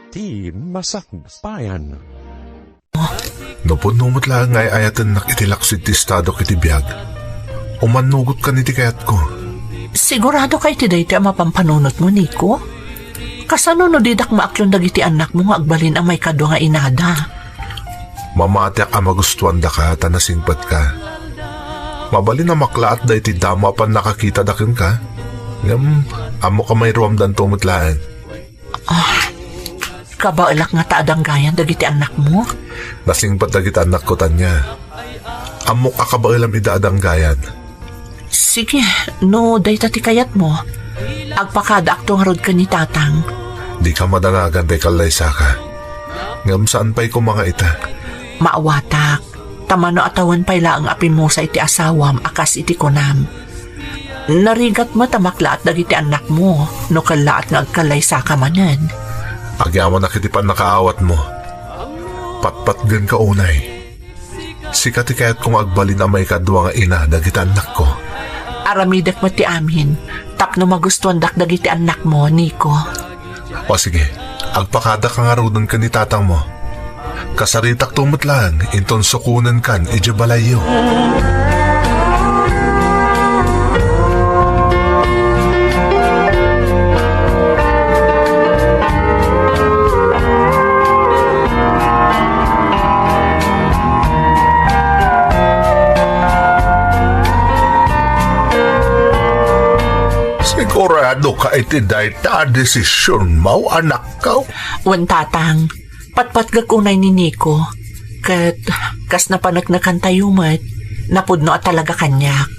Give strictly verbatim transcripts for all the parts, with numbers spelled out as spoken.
Ti Masakbayan. No pudno met laeng nga ay-ayatennak iti laksid ti estadok iti biag, umannugot kan iti kayatko. Sigurado ka iti daytoy a mapampanunotmo, Nico? Kasano no didak maaklon dagiti annakmo nga agbalin a maikadua nga inada? Mamatiak a magustuandaka ta nasingpetka. Mabalin a maklaat daytoy damo a pannakakitana kenka. Ngem, ammok a mairuamdanto met laeng. Ah, kabaelak ngata a danggayan dagiti annakmo? Nasingpet dagiti annakko, Tanya. Ammok a kabaelam ida a danggayan. Sige, no dayta ti kayatmo, agpakadaakto ngarud ken ni Tatang. Dika madanagan ta ikallaysaka. Ngem saan pay koma nga ita? Maawatak. Ta mano a tawen pay laeng a pimmusa iti asawam a kas iti kunam. Narigat met a maklaat dagiti annakmo no kellaat nga agkallaysaka manen. Agyamanak iti pannakaawatmo. Patpatgenka unay. Sika ti kayatko nga agbalin a maikadua nga ina dagiti annakko. Aramidek met ti amin tapno magustuandak dagiti annakmo, Nico. O sige, agpakadaka ngaruden ken ni tatangmo. Kasaritakto met laeng inton sukonenkan idiay balayyo. Sigurado ka iti dayta a desisionmo, anakko? Wen, Tatang. Patpatgek unay ni Nico. Ket kas napaneknekantayo met, napudno a talaga kaniak.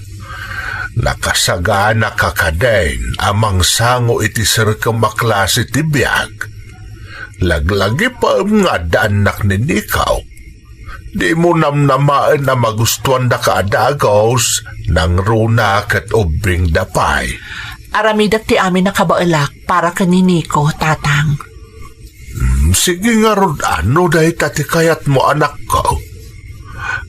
Nakasagana ka kadin a mangsango iti serkem a klase ti biag. Laglagipaem nga adda annak ni Nico. Dimo namnamaen a magustuandaka a dagus, nangruna ket ubbingda pay. Aramidek ti amin a kabaelak para ken ni Nico, Tatang. Hmm, sige ngarud, no dayta ti kayatmo, anakko.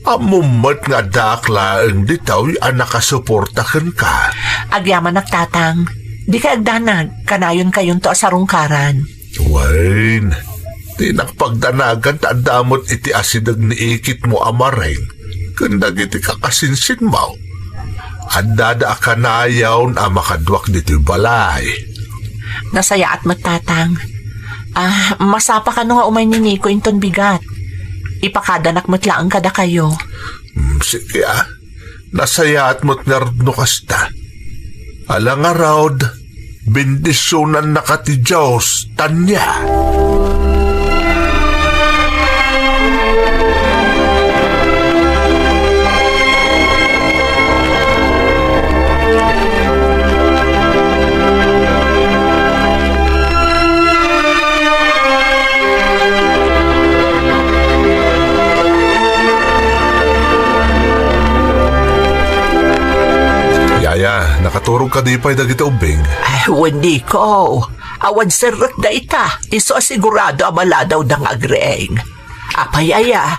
Ammom met nga addaak laeng ditoy a nakasuporta kenka. Agyamanak, Tatang. Dikay agdanag, kanayonkayonto a sarungkaran. Wen, dinak pagdanagan ta adda met iti asideg ni ikitmo a Maring ken dagiti kakasinsinmo. Addada a kanayon a makaduak ditoy balay. Nasayaat met, Tatang. Ah, masapa kano nga umay ni Nico inton bigat. Ipakadanak met laeng kadakayo. Hmm, sige, ah. Nasayaat met ngarud no kasta. Ala ngarud, bendisionannaka ti Dios, Tanya. Yaya, nakaturog kadi pay dagiti ubbing? Ay, wen, Nico. Awan serrek dayta. Isu a sigurado a maladawda nga agriing. Apay aya?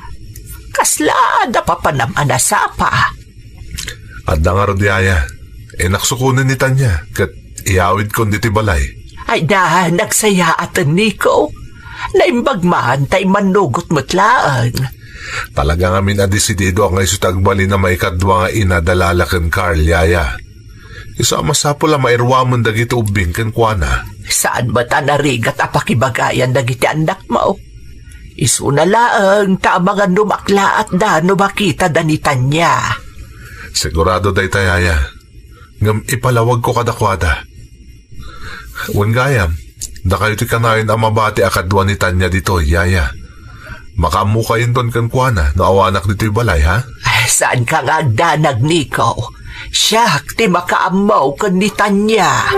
Kasla adda papanam a nasapa? Adda ngarud, Yaya. Innak sukonen ni Tanya, ket iyawidkon ditoy balay. Ay na, nagsayaaten, Nico. Naimbag man, ta immannugot met laeng. Talaga ngamin a desididoak nga isu ti agbalin a maikadua nga ina da Lala ken Carl, Yaya. Isu a masapul a mairuamen dagiti ubbing kenkuana. Saan met a narigat a pakibagayan dagiti annakmo? Isuna laeng ta amangan no maklaatda no makitada ni Tanya. Sigurado dayta, Yaya. Ngem ipalawagko kadakuada. Wen gayam, dakayo ti kanayon a mabati a kadua ni Tanya ditoy, Yaya. Makaammokayo inton kenkuana no awanak ditoy balay, ha? Ay, saanka nga agdanag, Nico. Siak ti makaammo ken ni Tanya.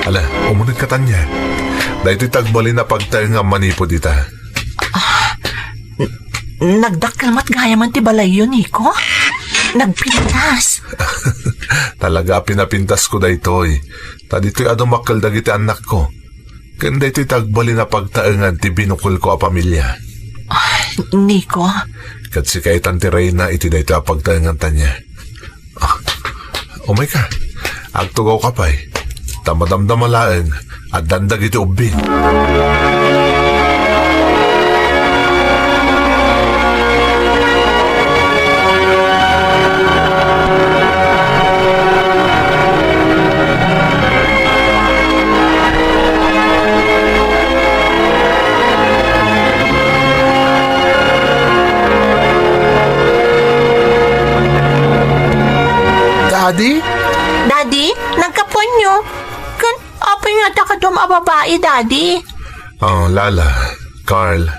Ala, umunegka, Tanya. Daytoy ti agbalin a pagtaengam manipud ita. Nagdakkel met gayamen ti balayyo, Nico? nagpintas. Talaga a pinapintasko daytoy. Ta ditoy a dumakkel dagiti annakko. Ken daytoy ti agbalin a pagtaengan ti binukelko a pamilia. Ah, Nico. Ket sika itan ti reyna iti daytoy a pagtaengan, Tania. Ah, umayka. Agtugawka pay. Ta madamdama laeng, addan dagiti ubbing. Daddy? Daddy, nagkapuanyo. Ken apay nga adda kaduam a babai, Daddy? Ah, Lala, Carl,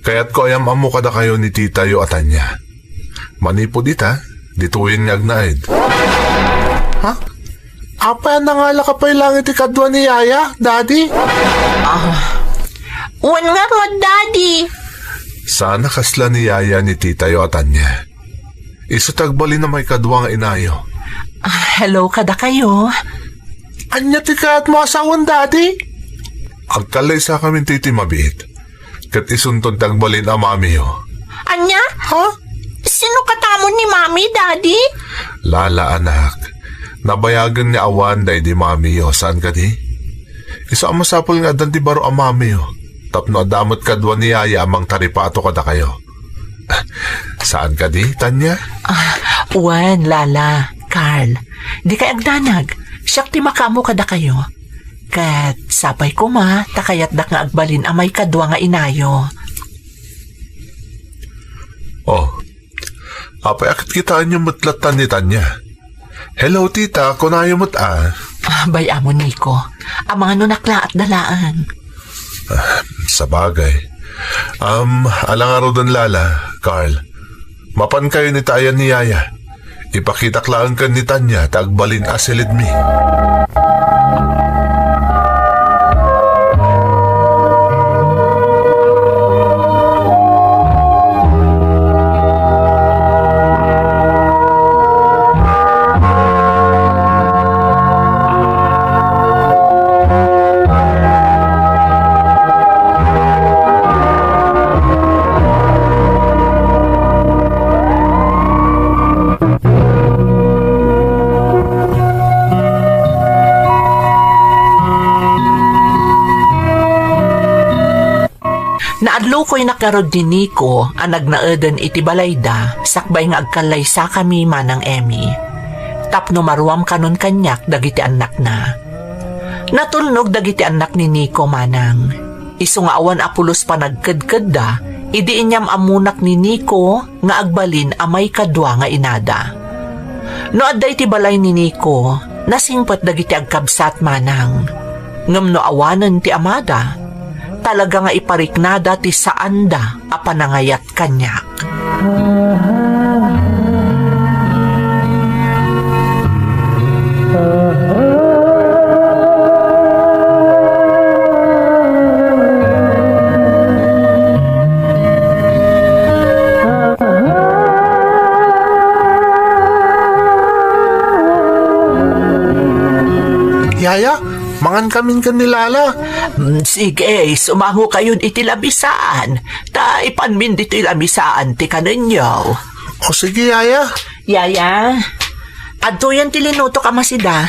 kayatko a yam-ammo kadakayo ni titayo a Tania. Manipud ita, ditoyen nga agnaed. Ha? Apay a nangalaka pay laeng iti kadua ni Yaya, Daddy? Ah, wen ngarud, Daddy. Saan a kasla ni Yaya ni titayo a Tania. Isu ti agbalin a maikadua nga inayo. Ah, hello kadakayo. Ania ti kayatmo a sawen, Daddy? Agkallaysakamin ti, ti mabiit. Ket isunton ti agbalin a mamiyo. Ania? Ha? Sino katamon ni Mami, Daddy? Lala, anak. Nabayagen nga awan daydi mamiyo, saan kadi? Isu a masapul nga addan ti baro a mamiyo. Tapno adda met kadua ni Yaya a mangtaripato kadakayo. Saan kadi, Tania? Ah, wen, Lala, Carl. Dikay agdanag. Siak ti makaammo kadakayo. Ket sapay koma, ta kayatdak nga agbalin a maikadua nga inayo. Oh, apay a kitkitaenyo met latta ni Tania? Hello, tita, kunayo met a. Ah, bay-am, Nico. Amangan no naklaat da laeng. Ah, sabagay. Um, ala ngaruden, Lala, Carl. Mapankayo ita ayan ni Yaya. Ipakitak laeng ken ni Tania ta agbalin a silidmi. Naadlukoynak ngarud ni Nico a nagnaeden iti balayda sakbay nga agkallaysakami manang Emmy. Tapno maruam kanon kaniak dagiti annakna. Natulnog dagiti annak ni Nico manang. Isu nga awan a pulos panagkedkedda, idi inyam-ammonak ni Nico nga agbalin a maikadua nga inada. No adda iti balay ni Nico, nasingpet dagiti agkabsat manang. Ngem no awanen ti amada, talaga nga ipariknada ti saanda a panangayat kaniak. Yaya, mangan kamin ken ni Lala. Mm, sige, sumango kayon iti lamisaan. Ta ipanmin ditoy lamisaan ti kanenyo. O sige, Yaya. Yaya, adtoyen ti linutok a masida.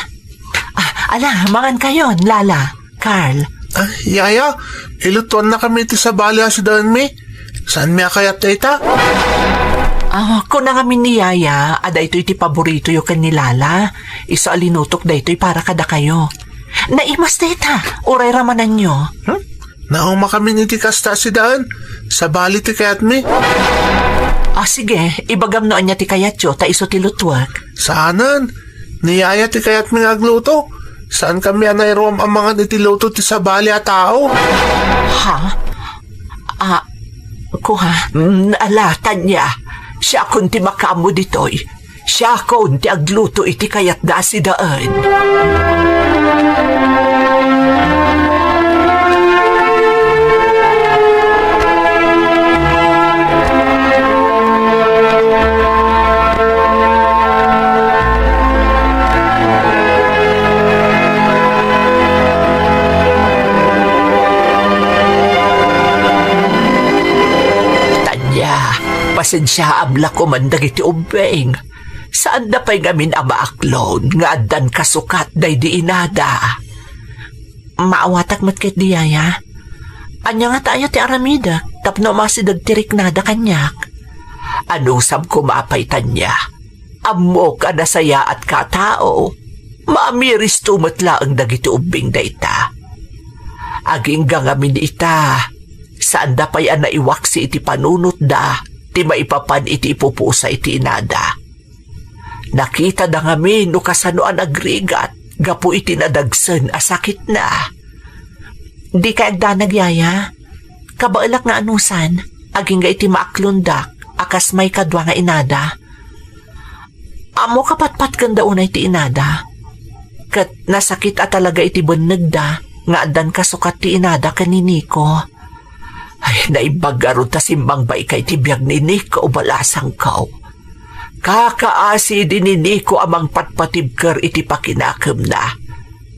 Ah, ala, mangan kayon, Lala, Carl. Ah, Yaya, ilutuannakami iti sabali a sidaenmi. Saanmi a kayat dayta? Ah, kuna ngamin ni Yaya a daytoy ti paboritoyo ken ni Lala. Isu a linutok daytoy para kadakayo. Naimas dayta, uray ramananyo. Hmm? Naumakamin iti kasta a sidaen. Sabali ti kayatmi. Ah, sige, ibagam no ania ti kayatyo, ta isu ti lutuek. Saanen. Ni Yaya ti kayatmi nga agluto. Saankami a nairuam a mangan iti luto ti sabali a tao. Ha? Ah, kuha, mm, ala, Tania. Siakon ti makaammo ditoy. Siakon ti agluto iti kayatda a sidaen. Sensiaam la koman dagiti ubbing. Saanda pay ngamin a maaklon nga addan kasukat daydi inada. Maawatak met ketdi, yaya. Ania ngata aya ti aramidek tapno umasideg ti riknada kaniak? Anusam koma pay, Tania. Ammok a nasayaatka a tao. Maamiristo met laeng dagiti ubbing dayta. Agingga ngamin ita, saanda pay a naiwaksi iti panunotda ti maipapan iti ipupusa iti inada. Nakitada ngamin no kasano a nagrigat gapu iti nadagsen a sakitna. Dikay agdanag, yaya. Kabaelak nga anusan, agingga iti maaklondak a kas maikadua nga inada. Ammok a patpatkenda unay ti inada. Ket nasakit a talaga iti bennegda nga addan kasukat ti inada ken ni Nico. Ay, naimbag ngarud ta simmangbaika iti biag ni Nico, balasangko. Kakaasi idi ni Nico a mangpatpatibker iti pakinakemna.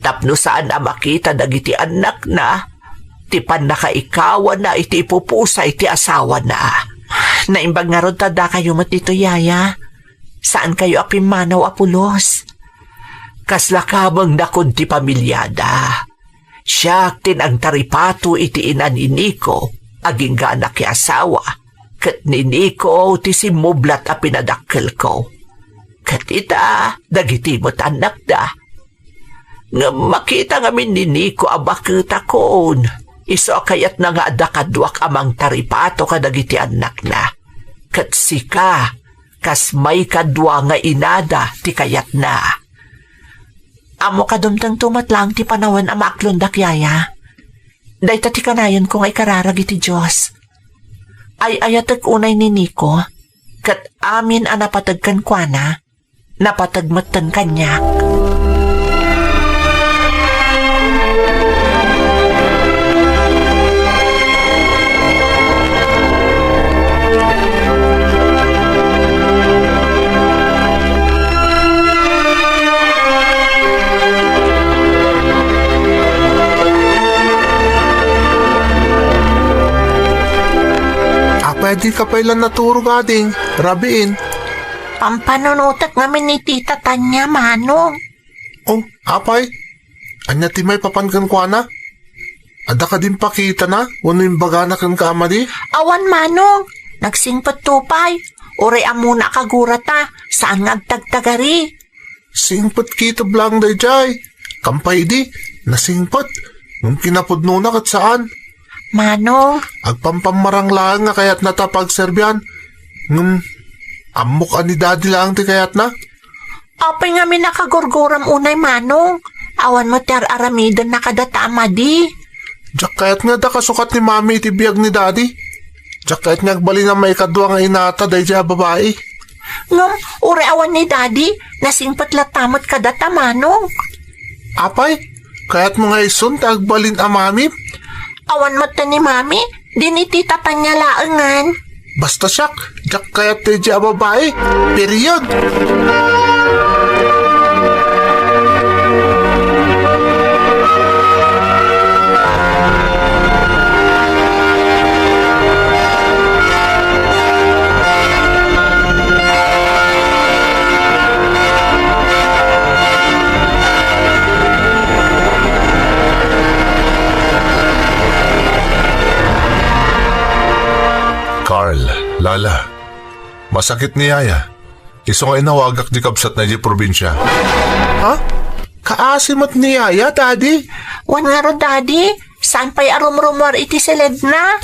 Tapno saan a makita dagiti annakna, ti pannakaikawana iti ipupusa iti asawana. Naimbag ngarud ta dakayo met ditoy, yaya. Saankayo a pimmanaw a pulos. Kasla kameng nakon ti pamiliada. Siak ti nangtaripato iti ina ni Nico, agingga a nakiasawa, ket ni Nico ti simmublat a pinadakkelko. Ket ita, dagiti met annakda. Ngem makita ngamin ni Nico a baketakon, isu a kayatna nga adda kaduak a mangtaripato kadagiti annakna. Ket sika, kas maikadua nga inada ti kayatna. Ammok a dumtengto met laeng ti panawen a maaklondak, yaya. Dayta ti kanayanko nga ikararag iti Dios. Ay-ayatek unay ni Nico, ket amin a napateg kenkuana, napateg metten kaniak. Apay, dika pay la naturog, ading? Rabiin. Pampanunotek ngamin ni Tita Tania, Manong. Oh, apay? Ania ti maipapan kenkuana? Adda kadin pakitana wenno imbagana kenka a madi? Awan, Manong. Nagsingpetto pay. Uray ammona a kagurata, saan nga agtagtagari. Singpet kitaem laeng daydiay. Kampay idi, nasingpet. Ngem kinapudnona ket saan. Manong. Agpampammarang laeng nga kayatna ta pagserbian. Ngem, ammok a ni Daddy laeng ti kayatna. Apay ngamin a kagurguram unay, Manong? Awan met ti ar-aramidenna kadata a madi. Diak kayat nga adda kasukat ni Mami iti biag ni Daddy. Diak kayat nga agbalin a maikadua nga inata daydiay a babai. Ngem, uray awan ni Daddy, nasingpet latta met kadata, Manong. Apay, kayatmo nga isun ti agbalin a Mami? Awan met ti ni Mami, di ni Tita Tania laengen. Basta siak, diak kayat daydiay a babai. Period. Carl, Lala, masakit ni Yaya. Isu nga inawagak ti kabsatna idiay probinsia. Ha? Kaasi met ni Yaya, Daddy? Wen ngarud, Daddy. Saan pay a rumrumuar iti siledna?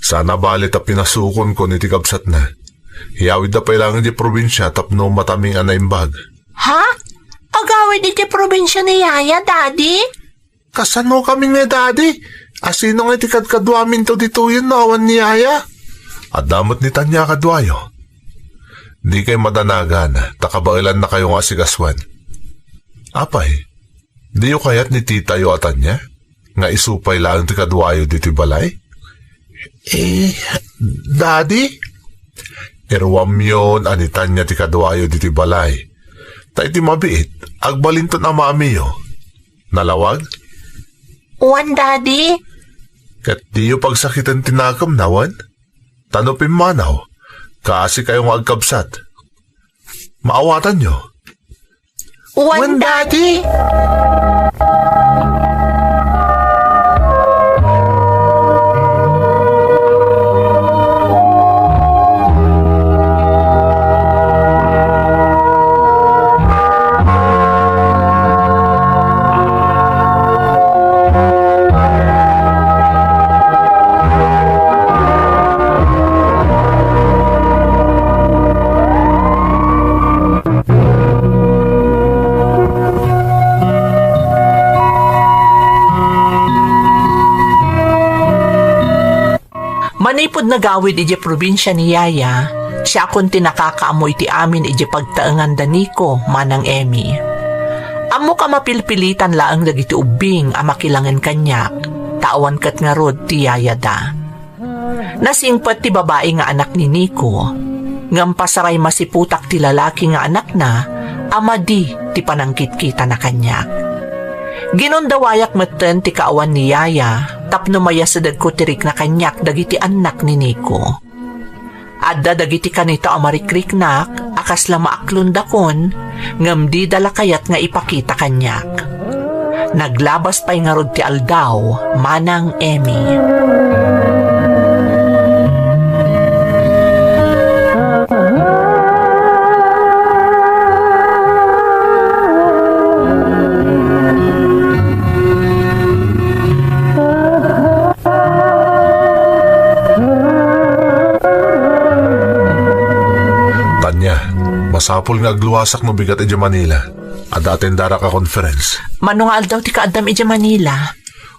Saan a bale ta pinasukonkon iti kabsatna. Iyawidda pay laeng idiay probinsia tapno mataming a naimbag. Ha? Agawid iti probinsia ni Yaya, Daddy? Kasano kami nga, Daddy? Asino nga iti kadkaduaminto ditoyen no awan ni Yaya? Adda met ni Tania kaduayo. Dikay madanagan, ta kabaelannakayo nga asigasuen. Apay, diyo kayat ni titayo a Tania? Nga isu pay laeng ti kaduayo ditoy balay? Eh, Daddy? Iruamyon a ni Tania ti kaduayo ditoy balay. Ta iti mabiit, agbalinton a Mamiyo. Nalawag? Wen, Daddy. Ket diyo pagsakiten ti nakemna, wen? Ta no pimmanaw, Kaasikayo nga agkabsat. Maawatanyo. Wen, Daddy. Manipud nagawid idiay probinsia ni Yaya, siakon ti nakakaammo iti amin idiay pagtaengan da Nico manang Emmy. Ammok a mapilpilitan laeng dagiti ubbing a makilangen kaniak, ta awan ket ngarud ti yayada. Nasingpet ti babai nga anak ni Nico, ngem pasaray masiputak ti lalaki nga anakna a madi ti panangkitkitana kaniak. Ginundawayak metten ti kaawan ni Yaya tapno mayasedegko ti rikna kaniak dagiti annak ni Nico. Adda dagiti kanito a marikriknak a kasla maaklondakon, ngem dida la kayat nga ipakita kaniak. Naglabas pay ngarud ti aldaw, Manang Emmy. Tanya, masapul nga agluasak no bigat idiay Manila. Adda atendarak a conference. Mano nga aldaw ti kaaddam idiay Manila?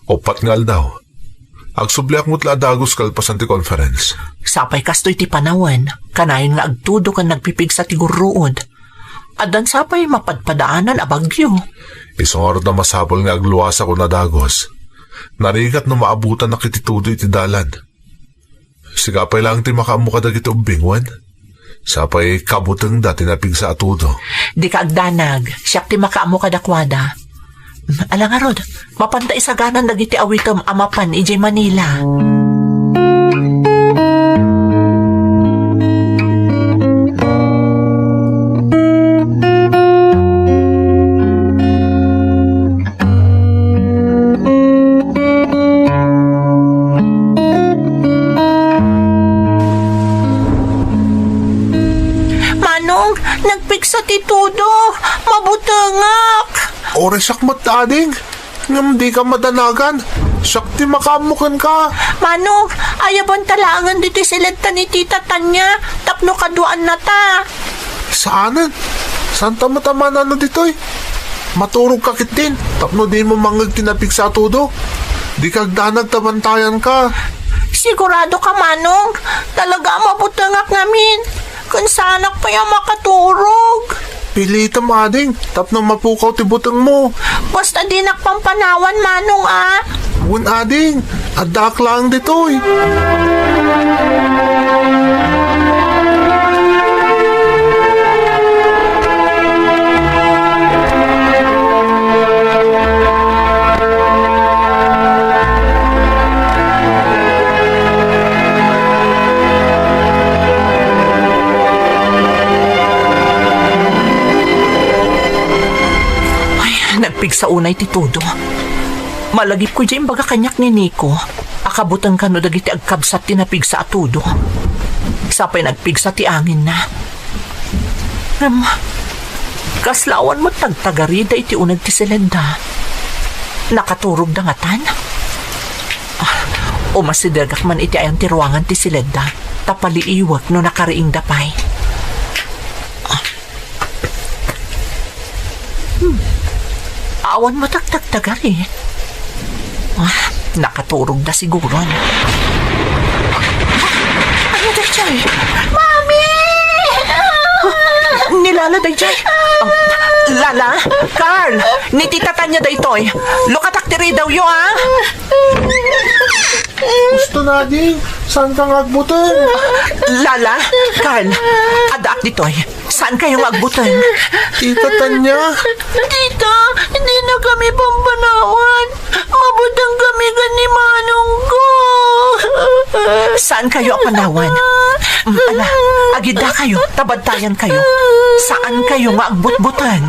Uppat nga aldaw. Agsubliak met la a dagus kalpasan ti conference. Sapay kastoy ti panawen, kanayon nga agtudo ken nagpipigsa ti gurruod. Addan sapay mapadpadaanan a bagyo. Isu ngarud a masapul nga agluasak no dagus. Narigat no maabutannak iti tudo iti dalan. Sika pay laeng ti makaammo kadagiti ubbing, wen? Sapay kabutengda ti napigsa a tudo. Dika agdanag, siak ti makaammo kadakuada. Ala ngarud, mapanta isaganan dagiti awitem a mapan idiay Manila. Manong, nagpigsa ti tudo. Mabutengak. Uray siak met, ading. Ngem dika madanagan. Siak ti makaammo kenka. Manong, ayabanta laengen ditoy siledta ni Tita Tanya tapno kaduaannata. Saanen. Saanta met a manano ditoy. Maturogka ketdin tapno dimo mangngeg ti napigsa a tudo. Dika agdanag ta bantayanka. Siguradoka, Manong? Talaga a mabutengak ngamin. Ken saanak pay a makaturog. Pilitem, ading, tapno mapukaw ti butengmo. Basta dinak pampanawan, Manong, a. Wen, ading, addaak laeng ditoy. Ay, nagpigsa unay ti tudo. Malagipko diay imbaga kaniak ni Nico a kabutengko no dagiti agkabsat ti napigsa a tudo. Sapay nagpigsa ti anginna. Ngem, kasla awan met tagtagarida iti uneg ti siledda. Nakaturogda ngatan? Ah, umasidegak man iti ayan ti ruangan ti siledda, ta paliiwek no nakariingda pay. Ah. Hmm. Awan met tagtagari. Ah, nakaturogda siguron. Ania daytoy? Mami! Ni Lala daytoy. Ah, Lala, Carl, ni Tita Tanya daytoy. Lukatak ti ridawyo, ah. Husto, ading, saanka nga agbuteng? Lala, Carl, addaak ditoy. Saankayo nga agbuteng? Tita Tanya. Tita, dina kami pampanawan. Mabuteng kami ken ni manongko. Saankayo a panawan. Mm, ala, agidakayo, ta bantayankayo. Saankayo nga agbutbuteng.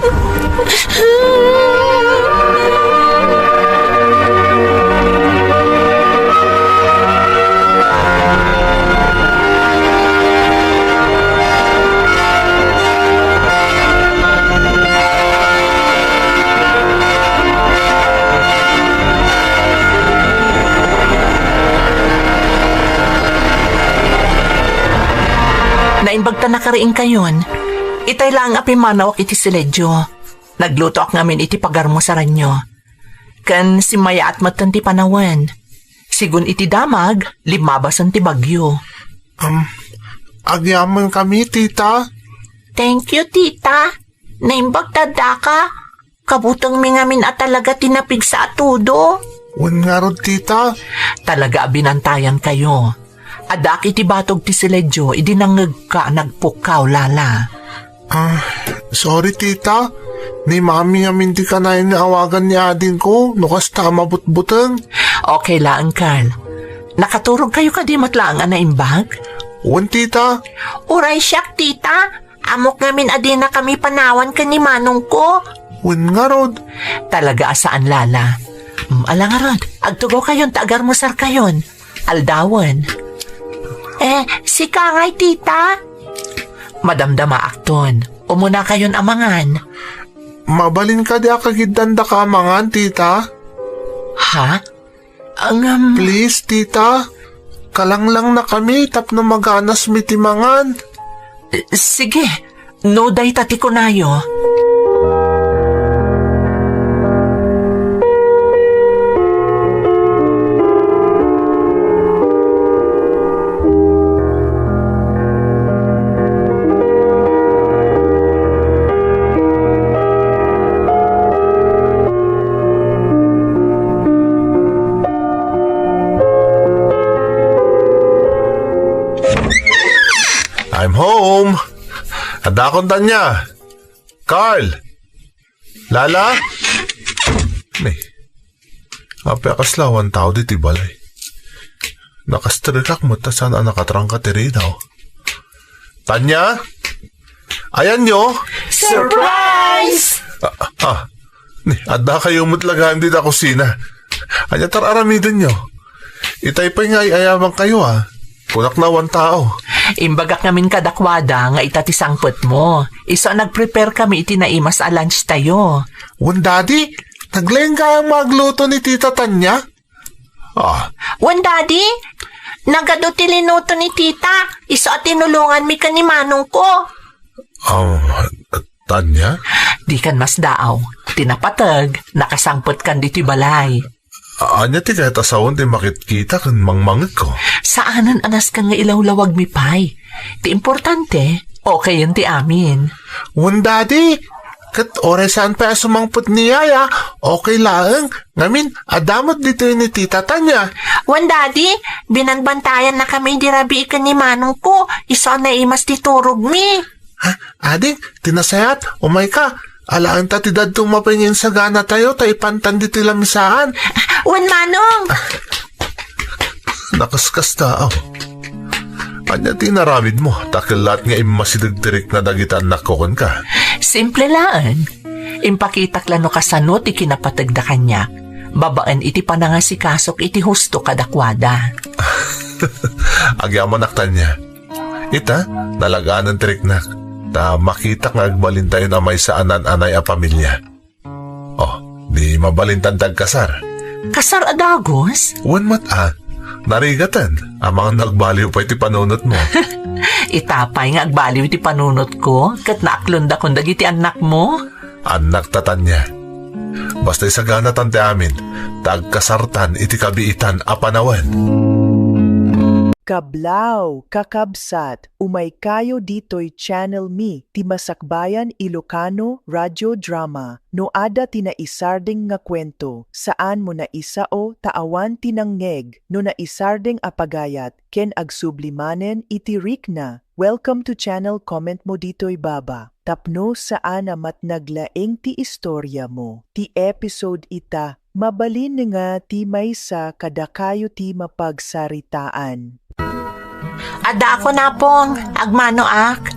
Naimbag ta nakariingkayon, itay laeng a pimmanawak iti siledyo. Naglutoak ngamin iti pagarmusaranyo. Ken simmayaat metten ti panawen. Sigun iti damag, limmabasen ti bagyo. Um, agyamankami, tita. Thank you, tita. Naimbag ta addaka. Kabutengmi ngamin a talaga ti napigsa a todo. Wen ngarud, tita. Talaga a binantayankayo. Addaak iti batog ti siledyo idi nangngegka a nagpukkaw, Lala. Ah, sorry, tita. Ni Mami ngamin ti kanayon nga awagan ni adingko no kasta a mabutbuteng. Okay laeng, Carl. Nakaturogkayo kadi met laeng a naimbag? Wen, tita. Uray siak, tita. Ammok ngamin a dinakami panawan ken ni manongko. Wen ngarud. Talaga a saan, Lala. Mm, ala ngarud, agtugawkayon ta agarmusarkayon. Aldawen. Eh, sika ngay, tita? Madamdamaakton. Umunakayon a mangan. Mabalin kadi a kagiddandaka a mangan, tita? Ha? Ngem please, tita. Kalanglangnakami tapno maganasmi ti mangan. Sige, no dayta ti kunayo. I'm home. Addakon, Tanya. Carl! Lala? Ni, apay a kasla awan tao ditoy balay? Nakastrikak met ta saan a nakatrangka ti ridaw. Tanya? Ayanyo? Surprise! Ah, ah, ni, addakayo met la gayam dita kusina. Ania ti ar-aramidenyo? Itay pay nga ay-ayabankayo, a. Kunak no awan tao. Imbagak ngamin kadakuada nga ita ti sangpetmo. Isu a nag-prepare kami iti naimas a lunch tayo. Wen, Daddy, naglaing gayam nga agluto ni Tita Tanya? Ah. Wen, Daddy, nagadu ti linuto ni Tita. Isu a tinulonganmi ken ni manongko. Um, Tanya? Dikan masdaaw. Ti napateg, nakasangpetkan ditoy balay. A-, ania ti kayat a sawen ti makitkita ken mangmangegko? Saanen a nasken nga ilawlawagmi pay. Ti importante, okayen ti amin. Wen, Daddy, ket uray saan pay a sumangpet ni Yaya, okay laeng. Ngamin, adda met ditoy ni Tita Tanya. Wen, Daddy, binanbantayannakami idi rabii ken ni manongko, isu a naimas ti turogmi. Ha? Ading, ti nasayaat, umayka. Alaenta ti dadduma pay nga insaganatayo ta ipantan ditoy lamisaan. Wen, manong! Nakaskasdaaw. Ania ti inaramidmo? Ta kellaat nga immasideg ti rikna dagiti annakko kenka. Simple laeng. Impakitak la no kasano ti kinapategda kaniak, babaen iti panangasikasok iti husto kadakuada. Agyamanak, Tanya. Ita, nalaganan ti riknak, ta makitak nga agbalintayon a maysa a naan-anay a pamilia. Oh, di mabalintan ti agkasar. Kasar a dagus? Wen met a, narigaten, amangan no agbaliw pay ti panunotmo. Ita pay nga agbaliw ti panunotko, ket naaklondakon dagiti annakmo. Annak ta, Tanya. Basta isaganatan ti amin, ta agkasartan iti kabiitan a panawen. Kablaaw, kakabsat, umaykayo ditoy channel mi, ti Masakbayan Ilocano Radio Drama. No adda ti naisardeng nga kuento, saanmo naisao ta awan ti nangngeg, no naisardeng a pagayat, ken agsubli manen iti rikna, welcome to channel, comment mo ditoy baba. tapno saan a matnag laeng ti istoriamo. Ti episode ita, mabalin nga ti maysa kadakayo ti mapagsaritaan. Adda ako, Apong, agmanoak.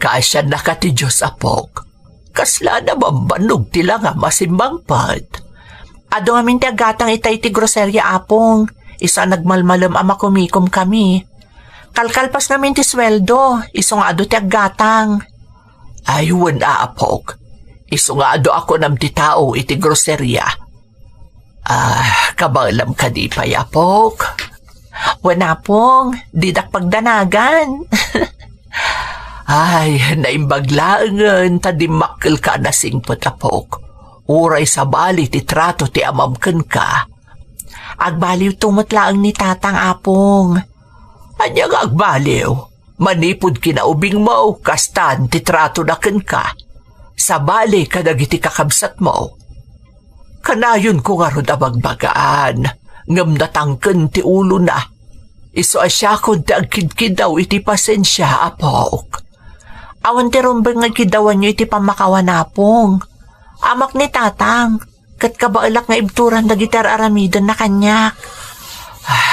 Kaasiannaka ti Dios, apok. Kasla a bambannog ti langam a simmangpet. Adu ngamin ti aggatang ita iti groseria, Apong. Isu a nagmalmalem a makumikom kami. Kalkalpas ngamin ti sueldo, isu nga adu ti aggatang. Ay, wen a, apok. Isu nga adu a kunam ti tao iti groseria. Ah, kabaelam kadi pay, apok? Wen, Apong, didak pagdanagan. Ay, naimbag laengen ta dimmakkelka a nasingpet, apok. Uray sabali ti trato ti amam kenka. Agbaliwto met laeng ni Tatang, Apong. Ania nga agbaliw? Manipud kinaubingmo, kastan ti tratona kenka. Sabali kadagiti kakabsatmo. Kanayonko ngarud a bagbagaan, ngem natangken ti ulona. Isu a siakon ti agkidkidaw iti pasensia, apok. Awan ti rumbeng nga ikiddawanyo iti pammakawan, Apong. Amak ni Tatang, ket kabaelak nga ibturan dagiti ar-aramidenna kaniak.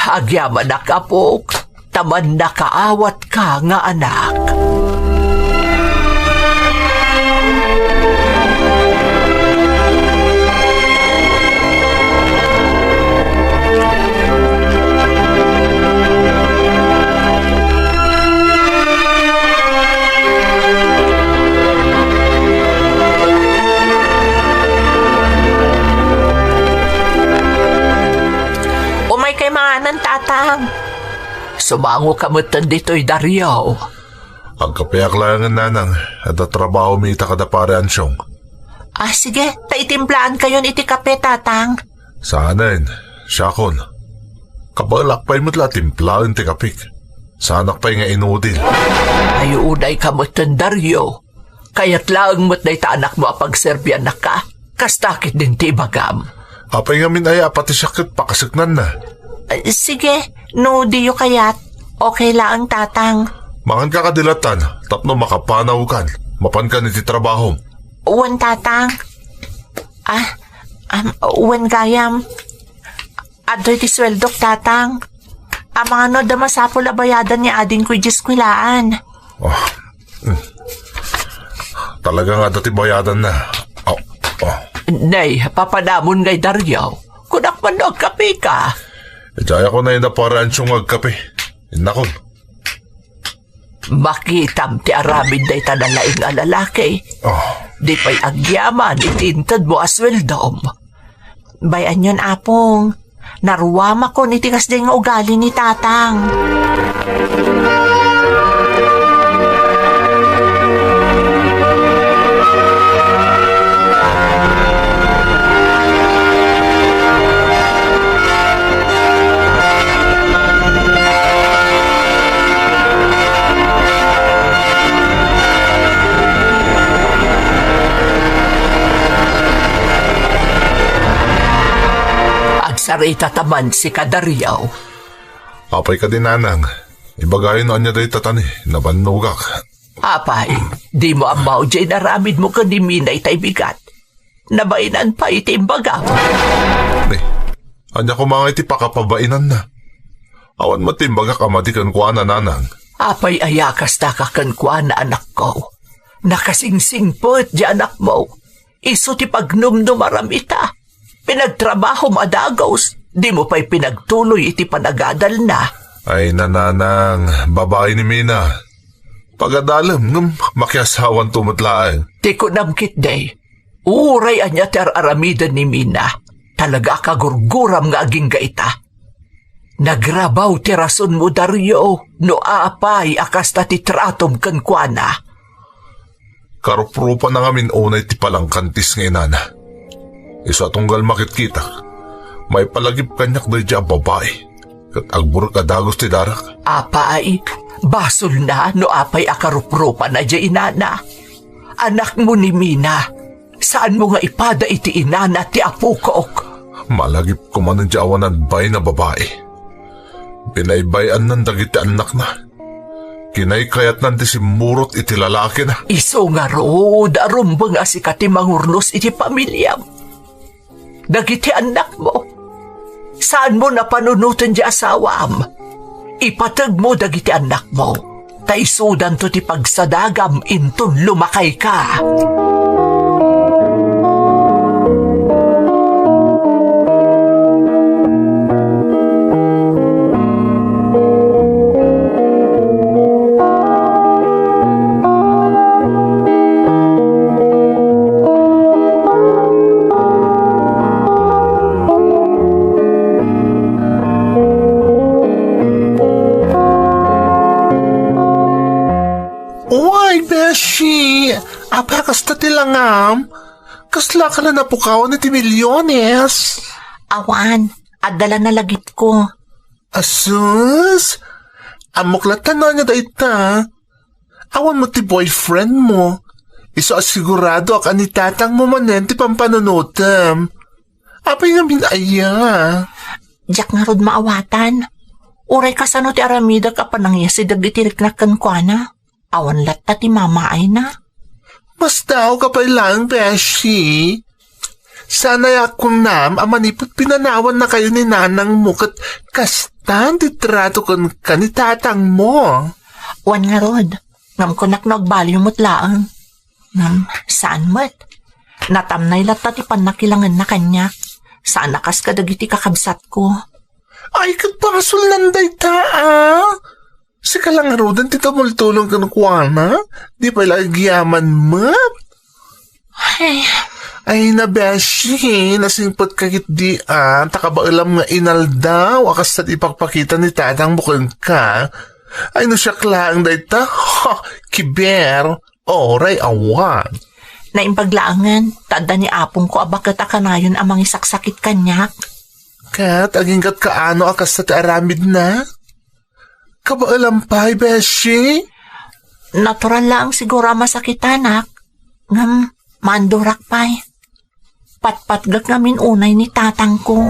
Agyamanak, apok, ta mannakaawatka nga anak. Umaykay manganen, Tatang. Sumangoka metten ditoy, Dario. Agkapeak laengen, Nanang. Adda trabahomi ita kada Pare Ansyong. Ah, sige. Ta itimplaankayon iti kape, Tatang. Saanen, siakon. Kabaelak pay met la a timplaen ti kapek. Saanak pay nga inudil. Ay, unayka metten, Dario. Kayat laeng met dayta anakmo a pagserbiannakka. Kasta ketdin ti ibagam. Apay ngamin aya a pati siak ket pakaseknanna? Eh, sige, no diyo kayat. Okay laeng, Tatang. Manganka kadi lattan, tapno makapanawkan. Mapankan iti trabahom. Wen, Tatang. Ah, am, wen gayam. Adtoy ti sueldok, Tatang. Amangan no adda masapul a bayadan ni adingko idiay eskuelaan. Oh. Mm. Talaga nga adda ti bayadanna. Oh, oh. Nay, papanamon ngay, Dario. Kunak man no agkapeka. Idiay ako na inaparansyo nga agkape. Innakon. Makitam ti aramid dayta nalaing a lalaki. Oh. Di pay agyaman iti intedmo a sueldom. Bay-anyon, Apong. Naruamakon iti kasdiay nga ugali ni Tatang. Agsarita ta man sika, Dario. Apay kadi, Nanang? Ibagayo no ania dayta tani, nabannogak. Apay, dimo ammo diay inaramidmo ken ni Mina itay bigat? Nabainan pay iti imbagam. Ni, ania koma nga iti pakapabainanna? Awan met ti imbagak a madi kenkuana, Nanang. Apay aya kasta ka kenkuana, anakko? Nakasingsingpet ti anakmo. Isu ti pagnumnumaram ita. Pinagtrabahom a dagus, dimo pay pinagtuloy iti panagadalna. Ay, Nanang, babai ni Mina. Pagadalem, ngem makiasawanto met laeng. Ti kunam ketdi, uray ania ti ar-aramiden ni Mina, talaga a kagurguram nga agingga ita. Nagrabaw ti rasonmo, Dario, no apay a kasta ti tratom kenkuana. Karuprupana ngamin unay ti palangkantis nga inana. Isu a tunggal makitkitak, maipalagip kaniak daydiay a babai, ket agburek a dagus ti darak. Apay, basolna no apay a karuprupana diay inana. Anakmo ni Mina, saanmo nga ipada iti inana ti apokok. Malagip koma no diay awanan bain a babai. Binaybay-annan dagiti annakna. Kinaykayatnan ti simmurot iti lalakina. Isu ngarud a rumbeng a sika ti mangurnos iti pamiliam. Dagiti annakmo, saanmo a panunoten ti asawam. Ipategmo dagiti annakmo, ta isudanto ti pagsadagam inton lumakayka. Uy, beshi! Apay a kasta ti langam? Kasla ka la napukawan iti milyones? Awan, adda la nalagipko. Asus! Ammok latta no ania dayta. Awan met ti boyfriend mo. Isu a sigurado a ni tatang mo manen ti pampanunotem. Apay ngamin aya? Diak ngarud maawatan. Uray kasano ti aramidek a panangyasidag iti riknak kenkuana? Awan latta ti mamaayna. Mas daaw ka pay laeng, beshi. Sanay a kunam a manipud pinanawannakayo ni nanangmo ket kastan ti trato kenka ni tatangmo. Wen ngarud, ngem kunak no agbaliw met laeng. Ngem saan met. Natamnay latta ti pannakilangenna kaniak. Saan a kas kadagiti kakabsatko. Ay, ket basolnan dayta, a. Sika la ngaruden ti tumultulong kenkuana, di pay la agyaman met. Ay. Ay, na, beshi, nasingpetka ketdi, a, ta kabaelam nga inaldaw a kasta ti ipakpakita ni tatangmo kenka. Ay, no siak laeng dayta, ha, kiber, oray awan. Naimbag laengen, ta adda ni apongko a baket a kanayon a mangisaksakit kaniak. Ket agingga't kaano a kasta ti aramidna? Kabaelam pay, beshi? Natural laeng siguro a masakitanak, ngem maandurak pay. Patpatgek ngamin unay ni tatangko.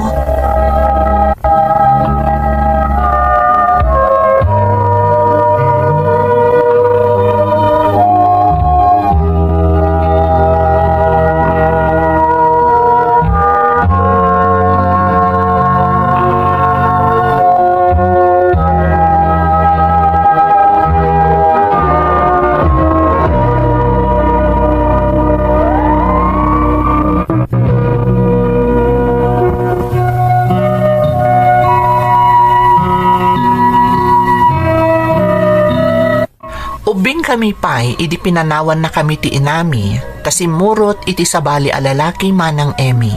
Ubbingkami pay idi pinanawannakami ti inami, ta simmurot iti sabali a lalaki manang Emmy.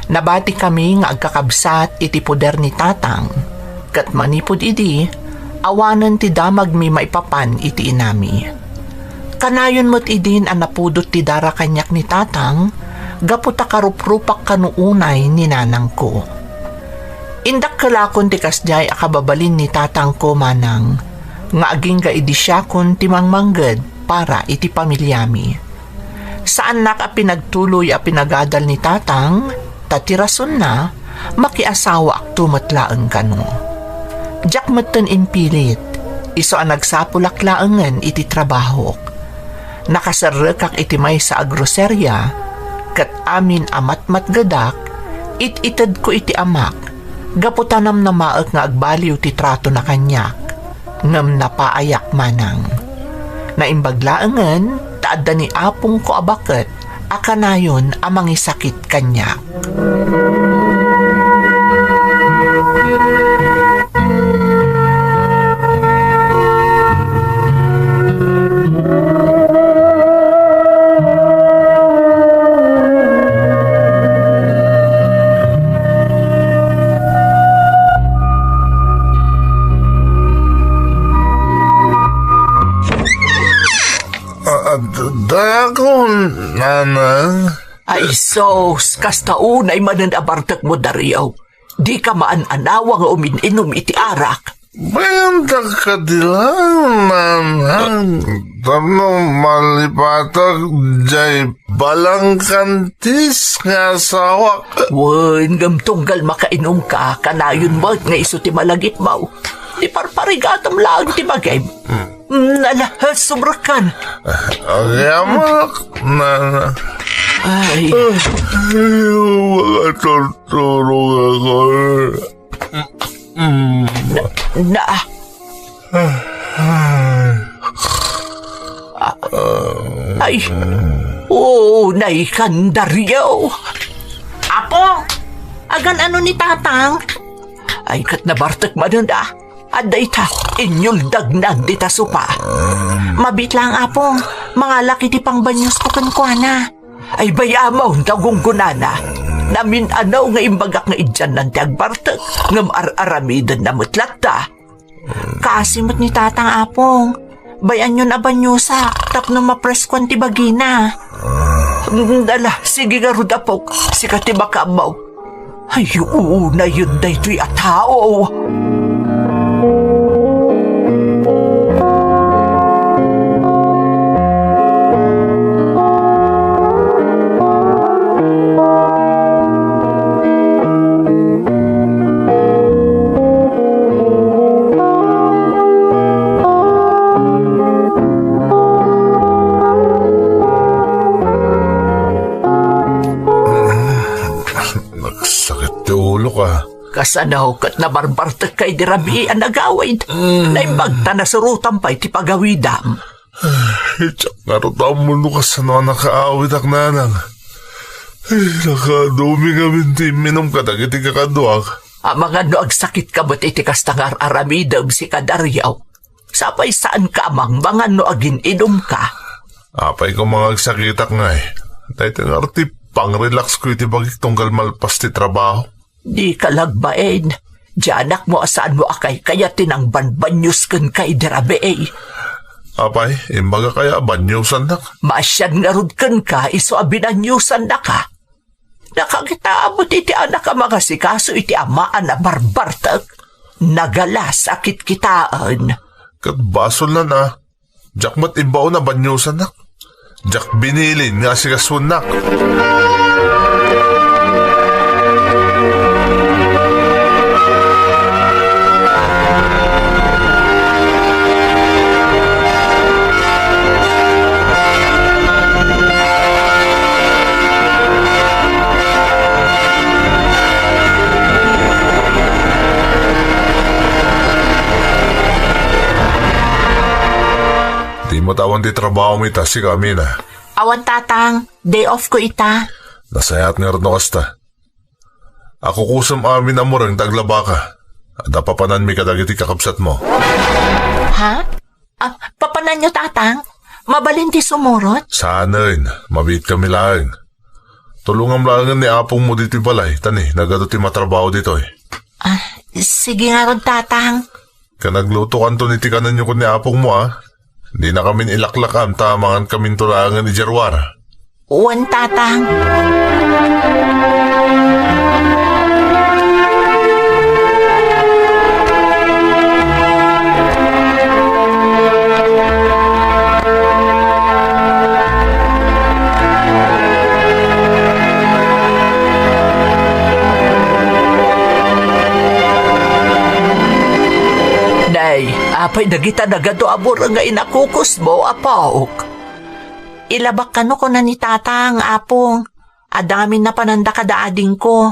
Nabatikami nga agkakabsat iti poder ni tatang, ket manipud idi, awanen ti damagmi maipapan iti inami. Kanayon met idin a napudot ti dara kaniak ni tatang, gapu ta karuprupak kano unay ni nanangko. Indakkelakon ti kasdiay a kababalin ni tatangko manang, nga agingga idi siakon ti mangmangged para iti pamiliami. Saannak a pinagtuloy a pinagadal ni tatang, ta ti rasonna, makiasawaakto met laeng kano. Diak metten impilit, isu a nagsapulak laengen iti trabahok. Nakaserrekak iti maysa a groseria, ket amin a matmatgedak, it-itedko iti amak, gapu ta namnamaek nga agbaliw ti tratona kaniak, ngem napaayak manang. Naimbag laengen ta adda ni apongko a baket a kanayon a mangisakit kaniak. Ah, ah, d-, dakon, nanang. Ay, sus, kasta unay manen a bartekmo, Dario. Dika maan-anawa nga umin-inum iti arak. Bayandak kadi laeng, nanang, tapno malipatak jay balangkantis nga asawak. Wen, ngem tunggal makainumka, kanayon met nga isu ti malagipmo. Iparparigatam laeng ti bagim. Mm, ala, subrekan. Agyaman, na, na. Ay. Ay, makaturturog ako. Mm. Na, na. Ay. Ah, ay, unay kan Dario. Apo, agan-ano ni Tatang? Ay, ket nabartek manen a. Adda ita, inyuldagnan dita sopa. Mabiit laeng, Apong, mangalak iti pangbanyusko kenkuana. Ay, bay-am ta gunggonana. Namin-anaw nga imbagak nga idianna ti agbartek, ngem ar-aramidenna met latta. Kaasi met ni Tatang, Apong. Bay-anyon a banyusak tapno mapreskoan ti bagina. Mm, ala, sige ngarud, Apok. Sika ti makaammo. Ay, unayen daytoy a tao. Nagsakit ti ulok, ah. Kasano ket nabarbartek ka idi rabii a nagawid? Mm. Naimbag ta nasurotan pay ti pagawidam. Diak ngarud ammo no kasano a nakaawidak, nanang. Ay, nakaadumi ngamin ti imminum kadagiti kakaduak. Amangan no agsakit ka met iti kasta nga ar-aramidem, sika Dario. Sapay saan ka a mangmangan no agin-inum ka. Apay ko mangagsakitak ngay. Daytoy ngarud ti pang-relax ko iti bagik tunggal malpas ti trabaho. Di ka lagbain. Dianak mo a saan mo a kaykayat ti nangbanbanyos kenka idi rabii. Apay, imbaga kaya a banyosannak? Maasian ngarud kenka isu a binanyosannaka. Nakakitaam met iti anak a mangasikaso iti amaan a barbartek. Nagalas a kitkitaen. Ket basolna a. Diak met imbaon a banyosannak. Diak binilin nga asikasuennak. Dimo ta awan ti trabaho mo ita, sika, Amina? Awan, Tatang. Day off ko ita. Nasayaat ngarud no kasta. Akukusem amin a mureng ta aglabaka. Adda papananmi kadagiti kakabsatmo. Ha? Ah, papananyo, Tatang? Mabalin ti sumurot? Saanen, mabiitkami laeng. Tulongam laengen ni apongmo ditoy balay, ta ni, nagadu ti matrabaho ditoy. Ah, sige ngarud, Tatang. Ken aglutokanton iti kanenyo ken ni apongmo, a? Dinakamin ilaklakam ta mangankaminto laengen idiay ruar. Wen, Tatang. Nay, apay dagita nagadu a mureng nga inakukusmo, apok? Ilabak kano kuna ni Tatang, Apong. Adda ngamin napananda kada adingko.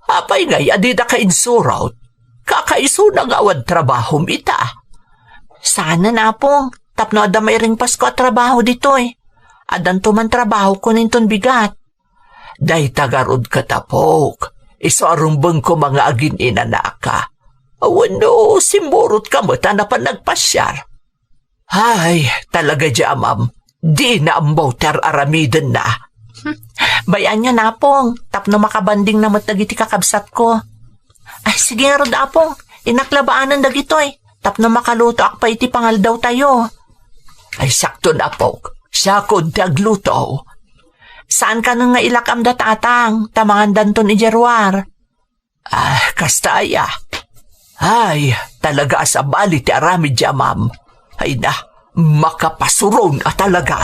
Apay ngay a didaka insurot? Kakaisuna nga awan trabahom ita. Saanen, Apong, tapno adda mairingpasko a trabaho ditoy. Addanto man trabahokon inton bigat. Dayta garud ket, apok, isu a rumbeng koma nga agin-inanaka. Wenno, simmurot ka met a napan nagpasiar. Ay, talaga diay amam, dina ammo ti ar-aramidenna. Bay-anyon, Apong, tapno makabandingna met dagiti kakabsatko. Ay, sige ngarud, Apong, innak labaanen dagitoy, tapno makalutoak pay iti pangaldawtayo. Ay, sakto, apok, siakon ti agluto. Saan kanon nga ilak-am da Tatang, ta mangandanton idiay ruar. Ah, kasta aya. Ay, talaga a sabali ti aramid diay amam. Ay na, makapasuron a talaga.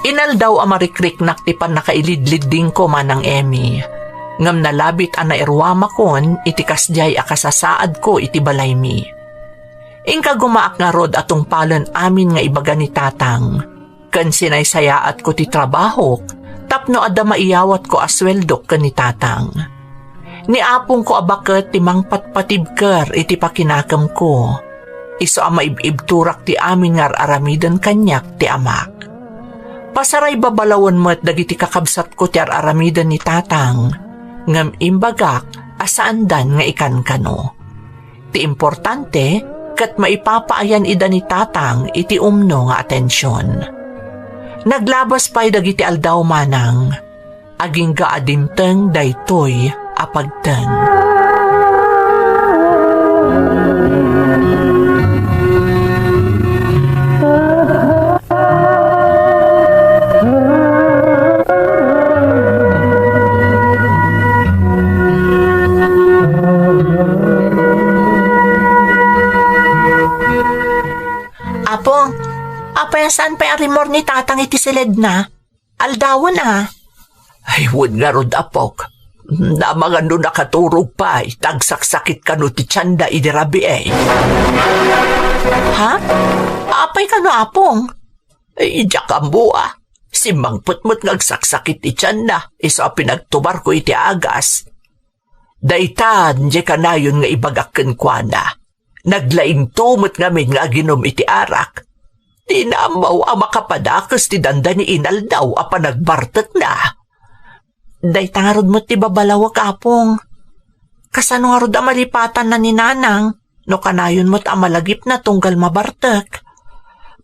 Inaldaw a marikriknak ti pannakailidliddingko, Manang Emmy, ngem nalabit a nairuamakon iti kasdiay a kasasaadko iti balaymi. Inka gumaak ngarud a tungpalen amin nga ibaga ni Tatang, ken sinaysayaatko ti trabahok tapno adda maiyawatko a sueldok ken ni Tatang. Ni apongko a baket ti mangpatpatibker iti pakinakemko. Isu a maib-ibturak ti amin nga ar-aramiden kaniak ti amak. Pasaray babalawen met dagiti kakabsatko ti ar-aramiden ni Tatang, ngem imbagak a saandan nga ikankano. Ti importante, ket maipapaayan ida ni Tatang iti umno nga atension. Naglabas pay dagiti aldaw, Manang. Agingga a dimteng daytoy a pagteng. Apong, apay a saan pay a rimmuar ni Tatang iti siledna? Aldawen a. Ay, wen ngarud, apok. Amangan no nakaturog pay, ta agsaksakit kano ti tianna idi rabii. Ha? Apay kano, Apong? Ay, diak ammo a. Simmangpet met nga agsaksakit ti tianna, isu a pinagtubarko iti agas. Daytan, diay kanayon nga ibagak kenkuana. Naglaingto met ngamin nga aginum iti arak. Dina ammo a makapadakes ti dandani inaldaw a panagbartekna. Dayta ngarud met ti babalawek, Apong. Kasano ngarud a malipatanna ni Nanang no kanayon met a malagipna tunggal mabartek?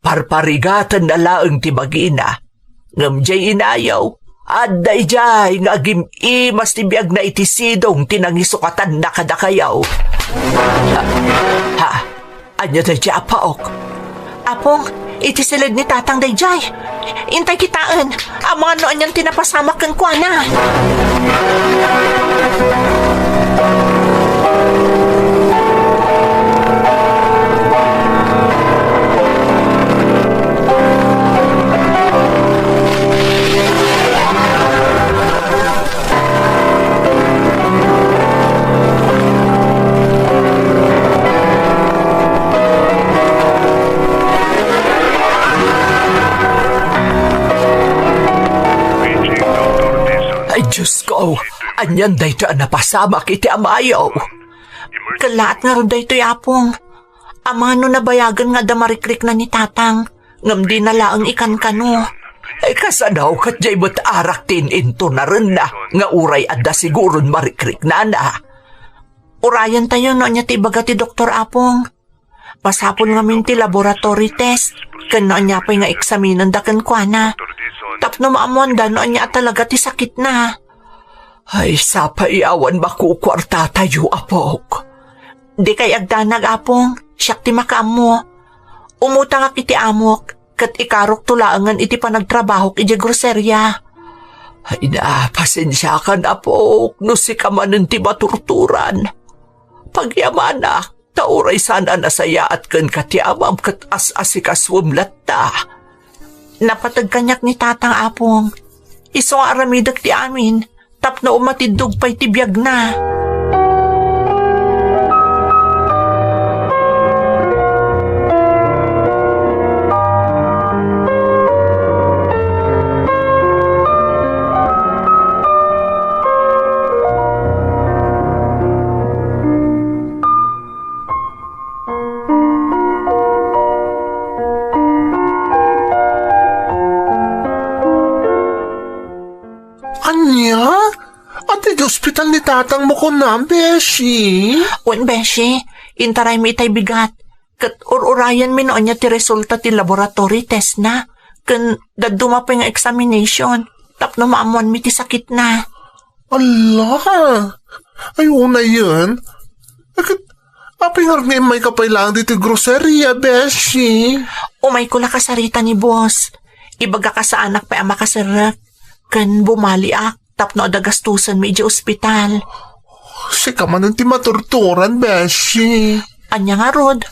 Parparigatenna laeng ti bagina. Ngem diay inayo, adda idiay nga agim-imas ti biagna iti sidong ti nangisukatanna kadakayo. Ha? Ha? Ania daydiay, Apok? Apong, iti siled ni Tatang daydiay. Intay kitaen, amangan no anian ti napasamak kenkuana. Ay, Diyos ko, anian dayta a napasamak iti amayo? Kellaat ngarud daytoy, Apong. Amangan no nabayagen nga adda marikrikna ni Tatang, ngem dina laeng ikankano. Ay, kasano ket diay met arak ti in-intunarenna nga uray adda siguron marikriknana? Urayentayo no ania ti ibaga ti doktor, Apong. Masapul ngamin ti laboratory test ken no ania pay nga eksaminenda kenkuana tapno maammoanda no ania a talaga ti sakitna. Ay, sapay awan makukuartatayo, Apok. Dikay agdanag, Apong. Siak ti makaammo. Umutangak iti amok, ket ikarukto laengen iti panagtrabahok idiay groseria. Ay na, pasensiakan, Apok, no sika manen ti maturturan. Pagyamanak, ta uray saan a nasayaat kenka ti amam ket as-asikasuem latta. Napateg kaniak ni Tatang, Apong. Isu nga aramidek ti amin tapno umatiddog pay ti biagna. Ania? Adda idiay ospital ni tatangmo kunam, beshi? Wen, beshi. Intaraymi itay bigat. Ket ur-urayenmi no ania ti resulta ti laboratory testna. Ken dadduma pay nga examination tapno maammoanmi ti sakitna. Ala! Ay, unayen. Ket apay ngarud nga immayka pay laeng ditoy groceria, beshi? Umayko la kasarita ni boss. Ibagak a saanak pay a makaserrek. Ken bumaliak tapno adda gastusenmi idiay ospital. Sika manen ti maturturan, beshi. Ania ngarud?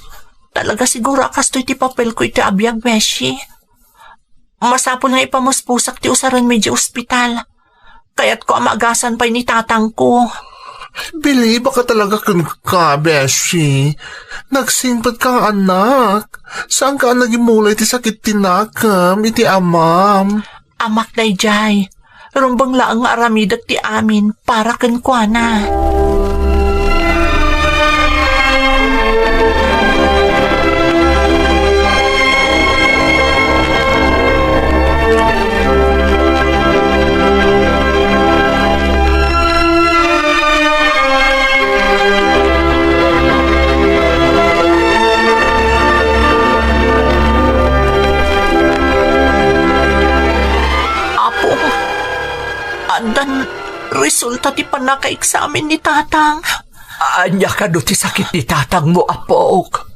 Talaga siguro a kastoy ti papelko iti abiag, beshi. Masapul nga ipamuspusak ti usarenmi idiay ospital. Kayatko a maagasan pay ni tatangko. Bilibak talaga kenka, Beshi. Nagsingpet ka nga anak. Saan ka a nagimulay ti sakit ti nakem iti amam? Amak daydiay. Rumbeng laeng nga aramidek ti amin para kenkuana. Apo, addan resulta ti pannakaeksamin ni tatang. Ania kano ti sakit ni tatangmo, apok?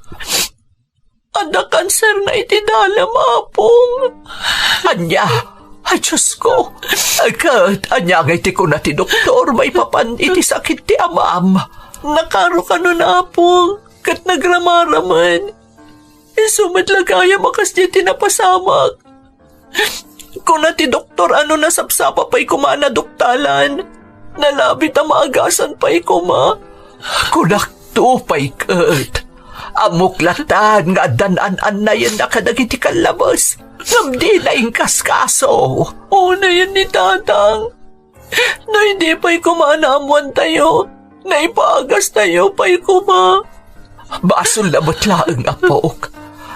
Adda kanserna iti dalem, apong. Ania? Ay, Diosko. Ket ania ngay ti kuna ti doktor maipapan iti sakit ti amam? Nakaro kanona, apong, ket nagramaramen. Isu met la gayam a kasdiay ti napasamak. Kuna ti doktor a no nasapsapa pay koma a naduktalan, nalabit a maagasan pay koma. Kunakto pay ket, ammok latan nga addan an-annayenna kadagiti kallabes, ngem dina inkaskaso. Unayen ni tatang. No idi pay koma a naammoantayo, naipagastayo pay koma. Basolna met laeng, apok.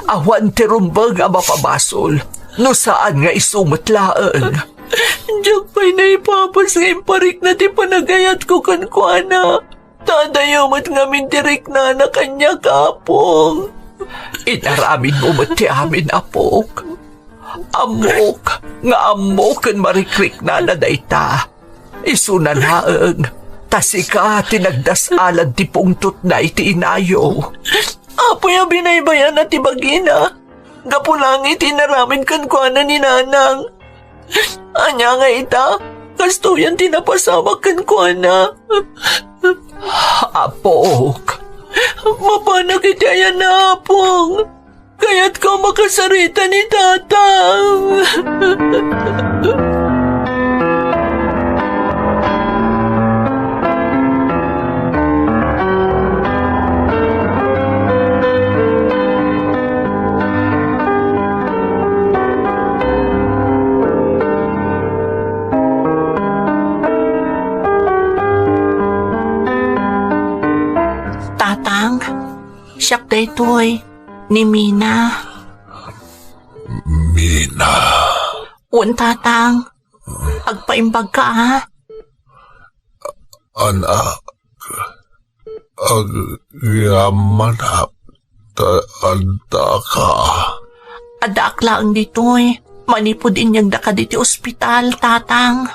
Awan ti rumbeng a mapabasol, no saan nga isu met laeng. Diak pay naipapas nga imparikna ti panagayatko kenkuana. Ta adayo met ngamin ti riknana kaniak, apong. Inaramidmo met ti amin, apok. Ammok nga ammo ken marikriknana dayta. Isuna laeng, ta sika ti nagdas-alan ti pungtotna iti inayo. Apoy a binaybay-ana ti bagina, gapu laeng iti inaramid kenkuana ni nanang. Ania nga ita, kastoyen ti napasamak kenkuana. Apok. Mapanak iti ayanna, apong. Kayatko a makasarita ni tatang. Tatang, siak daytoy. Ni Mina. Mina. Wen, Tatang. Agpaimbag ka, a? Anak, agyamanak ta adda ka. Addaak laeng ditoy. Manipud inyegda kaditi ospital, Tatang.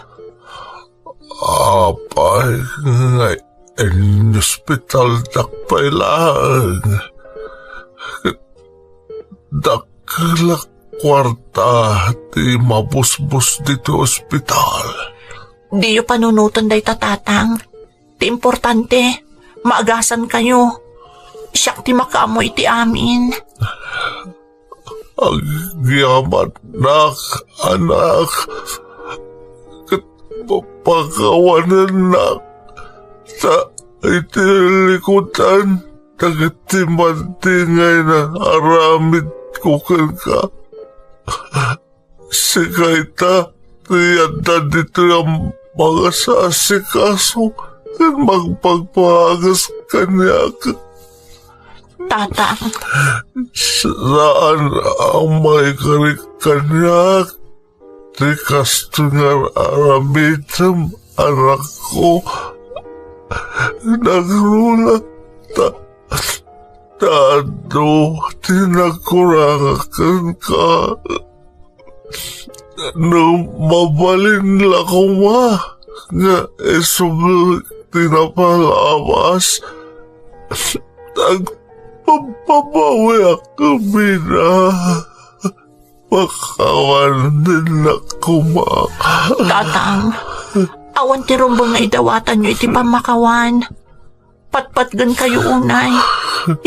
Apay nga inospitaldak pay laeng. Dakkel a kuarta ti mabusbus ditoy ospital. Diyo panunoten dayta, Tatang. Ti importante, maagasankayo. Siak ti makaammo iti amin. Agyamanak, anak, ket pa-, pakawanennak, ta iti likudan dagiti madingay nga aramidko kenka. Sika ita ti adda ditoy a mangasasikaso ken mangpagpagas kaniak. Tatang. Saan a maikarik kaniak ti kastoy nga aramidem, anakko. Nagruna ta, ta adu ti nagkurang kenka. No mabalin la koma nga isubli ti napalabas, agpapabawiak, Mina. Pakawanennak koma. Tatang, awan ti rumbeng nga idawatanyo iti pammakawan. Patpatgenkayo unay.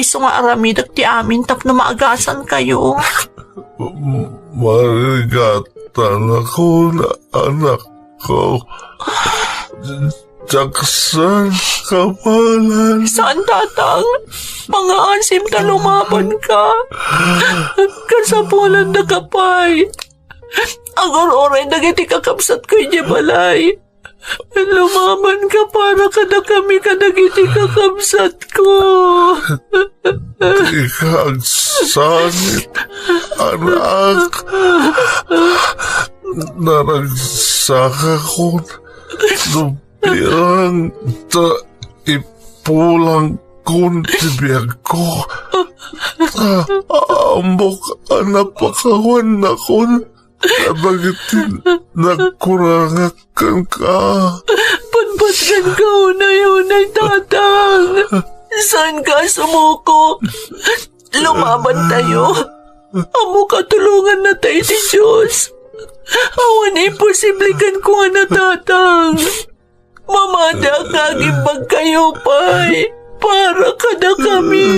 Isu nga aramidek ti amin tapno maagasankayo. Marigatanakon, anakko. Diak sa kapalan. Saan, Tatang? Mangaasim ta lumabanka. Kasapulandaka pay. Agur-uray dagiti kakabsatko idiay balay. Lumabanka para kadakami kadagiti kakabsatko. Dika agsangit, anak. Naragsakakon no bilang ta ipulangkon ti biagko. Ta ammok a napakawannakon kadagiti nagkurangak kenka. Patpatgenka unay-unay, Tatang. Saanka a sumuko. Lumabantayo. Ammok a tulongannata iti Dios. Awan imposible kenkuana, Tatang. Mamatiak nga agimbagkayo pay para kadakami.